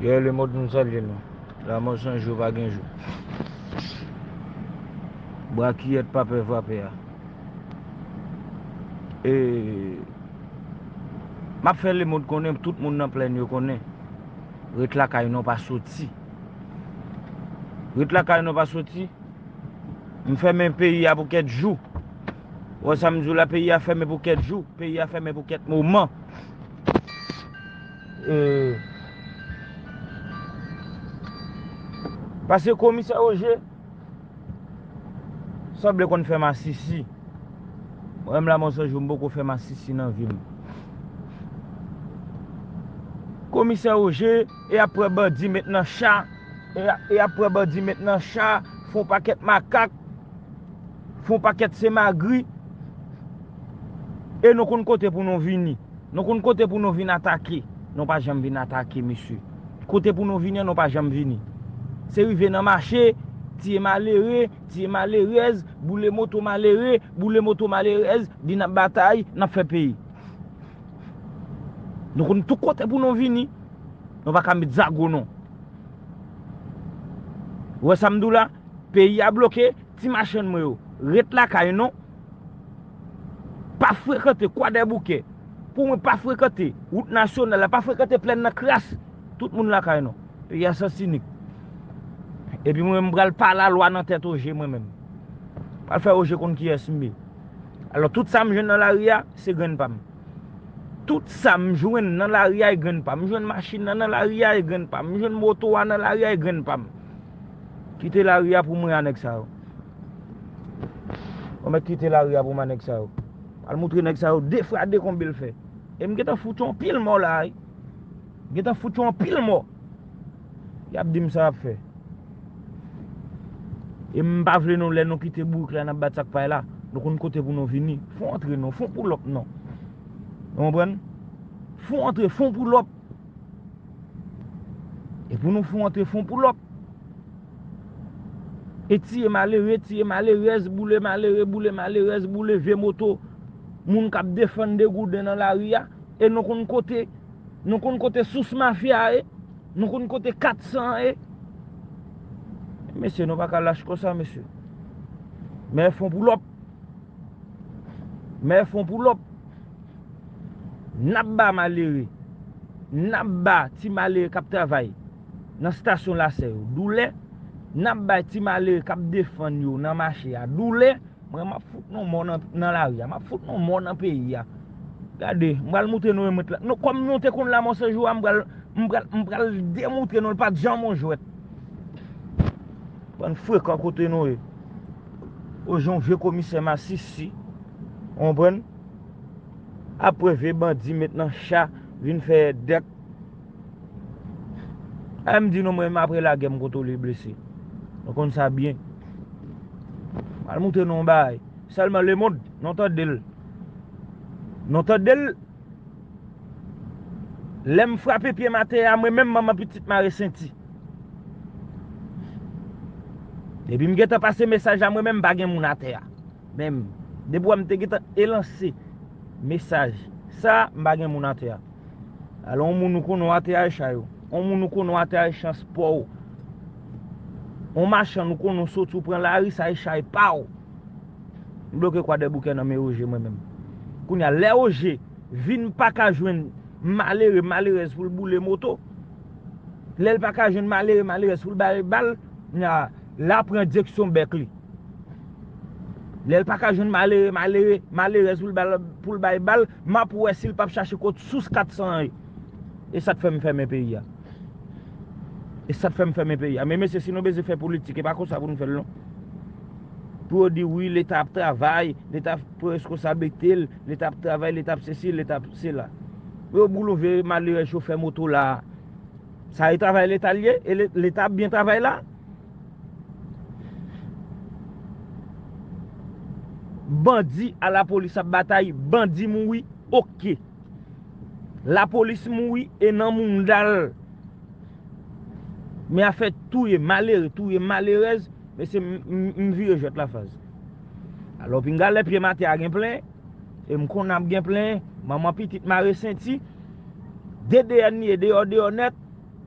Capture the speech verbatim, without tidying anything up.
Gè Lemond, m salye nou. Lanmò san jou pa gen jou. Bwa kiyèt pa pè vrapè a. E, m ap fè Lemond konnen, tout moun nan plèn yo konnen. Ret lakay nou, pa soti. Ret lakay nou, pa soti. M fèmen peyi a pou kèk jou. Ou wè sa m di w la, peyi a fèmen pou kèk jou, peyi a fèmen pou kèk moman. E, paske komisè Roger sanble konn fè masisi. Mwen menm Lanmò san jou, m poko fè masisi nan vi m. Komisè Roger, e ap pran bandi met nan cha, e ap, e ap pran bandi met nan cha, fè yon pakèt makak, fè yon pakèt semagri, e nou konn kote pou nou vini. Nou konn kote pou nou vin atake. Nou pa janm vin atake, mesye. Kote pou nou vini an, nou pa janm vini. Se rive nan mache, tiye malere, tiye malerèz, boule moto malere, boule moto malerèz, di n ap batay, n ap fè peyi. Nou konn tout kote pou nou vini. Nou pa ka met zago non. Ou wè sa m di w la? Peyi a bloke, ti machann mwen yo, ret lakay nou. Pa frekante Kwadèboukè. Pou mwen, pa frekante wout nasyonal la, pa frekante plèn nan kras. Tout moun lakay nou. Peyi a Sans Inik. Epi mwen, m pral pale lalwa nan tèt Roger mwen menm. Pral fè Roger konn kiyès m ye. Alò, tout sa m jwenn nan lari a, se grenn pa m. Tout sa m jwenn nan lari a, e grenn pa m. M jwenn machin nan nan lari a, e grenn pa m. M jwenn moto a nan lari a, e grenn pa m. Kite lari a pou mwen a nèg sa yo. Ou mèt kite lari a pou mwen a nèg sa yo. Al moutre nèg sa yo de fwa de konbe l fè. E m gentan fout yon pil mò la, wi. M gentan fout yon pil mò. Y ap di m sa y ap fè. E m pa vle nou, lè nou kite bourik la, n ap bat sak pay la. Nou konn kote pou nou vini. Fon antre non, fon poulòp non. Ou konprann? Fon antre, fon poulòp. E pou nou fon antre, fon poulòp. E tiye malere, tiye malerèz, boule malere, boule malerèz, boule vye moto moun k ap defann de gouden nan lari a. E nou konn kote, nou konn kote sous mafya a ye. Nou konn kote kat san an ye. Mesye, nou pa ka lach konsa, mesye. Men fon poulòp. Men fon poulòp. N ap ba malere. N ap ba ti malere k ap travay nan stasyon Lasè yo doulè. N ap bay ti malere k ap defann yo nan mache a doulè. Mwen, m ap fout nou mò nan, nan lari a. M ap fout nou mò nan peyi a. Gade, m pral moutre nou remèt la. Nou, kòm nou te konn Lanmò san jou a, m pral, m pral, m pral demoutre nou l pa t janm yon jwèt. Bann frekan kote nou ye. Ou jan vye komisè masisi. Ou konprann? Apre vye bandi met nan cha, vin fè dèk. A, m di nou, mwen menm apre lagè, m kontwole blese. Nou konn sa byen. M al moutre nou yon bagay. Sèlman Lemond, nou tande l. Nou tande l. Lè m frape pye m atè a, mwen menm manman pitit mare senti. Depi m gentan pase mesaj la, mwen menm m pa gen moun atè a. Menm. Depi w wè m te gentan elanse mesaj sa, m pa gen moun atè a. Alò, yon moun ou konnen w atè a e chay ou. Yon moun ou konnen w atè a e chan spò ou. Yon machann ou konnen w soti ou pran lari, sa e chay pa w. M bloke Kwadèboukè nan men Roger mwen menm. Kounye a, lè Roger vin pa ka jwenn malere, malerèz pou l boule moto, lè l pa ka jwenn malere, malerèz pou l bay bal, kounye a, l a pran direksyon bèk li. Lè l pa ka jwenn malere, malere, malerèz pou l bal, pou l bay bal, m ap wè si l p ap chache kot sous kat san an ye. E sa k fè m fèmen peyi a. E sa k fè m fèmen peyi a. Men mesye, si nou bezwen fè politik, e pa konsa pou nou fè l non. Pou yo di wi, Leta ap travay, Leta pran reskonsablite l, Leta ap travay, Leta ap sesi, Leta ap sela. Yo boule vye malerèz chofè moto la. Sa e travay Leta l ye? E Le-, Leta ap byen travay la? Bandi a lapolis ap batay, bandi mouri, oke. Lapolis mouri e nan mounda l. Men afè touye malere, touye malerèz, mesye, m, m, m vire jwèt la faz. Alò, pinga lè pye m atè a gen plen, e m konnen ap gen plen, manman pitit mare senti, de D N ye, deyò, deyò nèt,